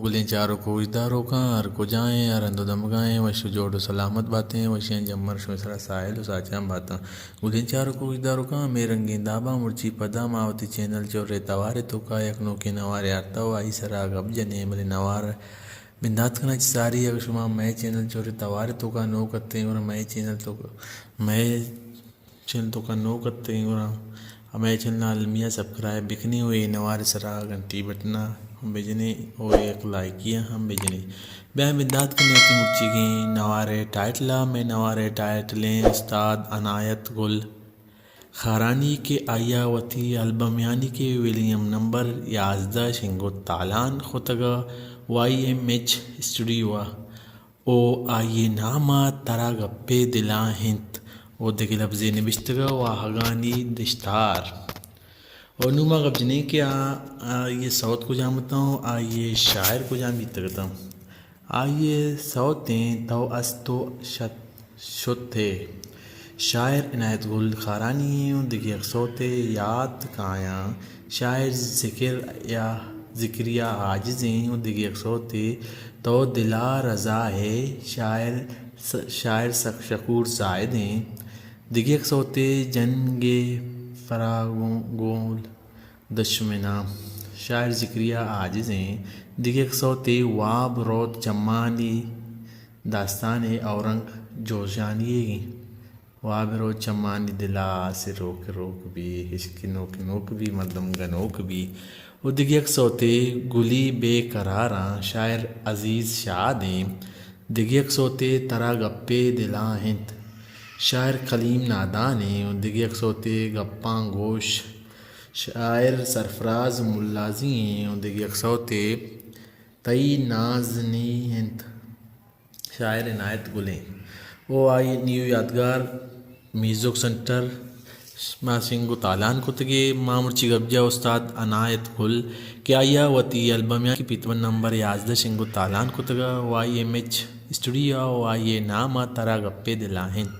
گلیں چاروک و گوشداروکاں، ہر کجا ایں، ہر ہند و دمگا ایں، وش و جوڑ و سلامت باتیں، وشیاں جمر شمئے سرا ساہیل و ساچان باتاں۔ گلیں چاروک و گوشداروکاں، ہمے رنگیں داباں مرچی پدا ما وتی چینل چورے توارے توکا یک نوکیں نوارے آرتا و آئی سرا گپ جنیں، بلے نوار بندات کناں چہ ساری، اگہ شما مئے چینل چورے توارے توکا نوک اتیں، گڑا مئے چینل توکا، مئے چینل توکا نوک اتیں، گڑا ہمے چینل ءَ المی ءَ سبسکرائب بکنیں و اے نوار ءِ سرا گھنٹی بٹن ءَ ہم بجنیں و یک لائکی ءَ ہم بجنیں۔ بیا بندات کنیں وتی مرچیگیں نوار ءِ ٹائٹل ءَ۔ مئے نوار ءِ ٹائٹل ایں استاد عنایت گل خارانی کہ آئی ءَ وتی البمیانی کہ ولیم نمبر یازدہ شنگ و تالان کتگ ءَ وائی ایم ایچ اسٹوڈیو ءَ۔ او آئی ءِ نام ءَ ترا گپے دل ءَ انت۔ او دگہ لبزے نبشتگ ءَ واہگانی دشتار۔ او نوں ما گپ جنیں کہ آ، آئی ءِ سوت کجام اتاں و آئی ءِ شاعر کجام بیتگ اتاں۔ آئی ءِ سوت ایں تو است و شت، شت ئے۔ شاعر عنایت گل خارانی ایں و دگہ یک سوتے یات کایاں۔ شاعر ذکر یا ذکریا عاجز ایں و دگہ یک سوتے تو دل ءَ رضا ئے۔ شاعر س-، شاعر سک-، شکور زاہد ایں۔ دگہ یک سوتے جنگ ءِ فراگول دشمناں۔ شاعر ذکریا عاجز ایں۔ دگہ یک سوتے واب روت چمانی داستان ءِ اورنگ جوشانی ئیگ ایں۔ واب روت چمانی دل ءَ آسے روک روک بی، عشق نوک نوک بی، مردم گنوک بی۔ و دگہ یک سوتے گلی بے قراراں۔ شاعر عزیز شاد ایں۔ دگہ یک سوتے ترا گپے دل ءَ انت۔ شاعر کلیم نادان ایں و دگہ یک سوتے گپاں گوش۔ شاعر سرفراز ملازی ایں و دگہ یک سوتے تئی ناز نی انت۔ شاعر عنایت گل ایں و آئی نیو یادگار میوزک سنٹر ما شنگ و تالان کتگ ئے۔ ما مرچی گپ جا استاد عنایت گل کہ آئی ءَ وتی البم یا کہ پیتون نمبر یازدہ شنگ و تالان کتگ ءَ وائی ایم ایچ اسٹوڈیو ءَ و آئی ءِ نام ءَ ترا گپے دل ءَ انت۔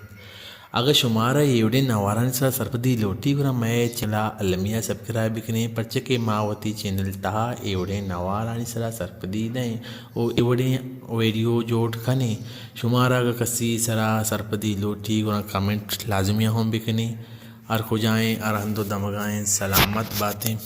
اگہ شمارا اے وڑیں نوارانی سرا سرپدی لوٹی، گڑا مئے چینل ءَ المی ءَ سبسکرائب بکنیں، پرچہ کہ ما وتی چینل ءِ تہا اے وڑیں نوارانی سرا سرپدی دئیں و اے وڑیں ویڈیو جوڑ کنیں۔ شمارا اگہ کسی سرا سرپدی لوٹی، گڑا کمنٹ لازمی ءَ ہم بکنیں۔ ہر کجا ایں، ہر ہند و دمگا ایں، سلامت باتیں۔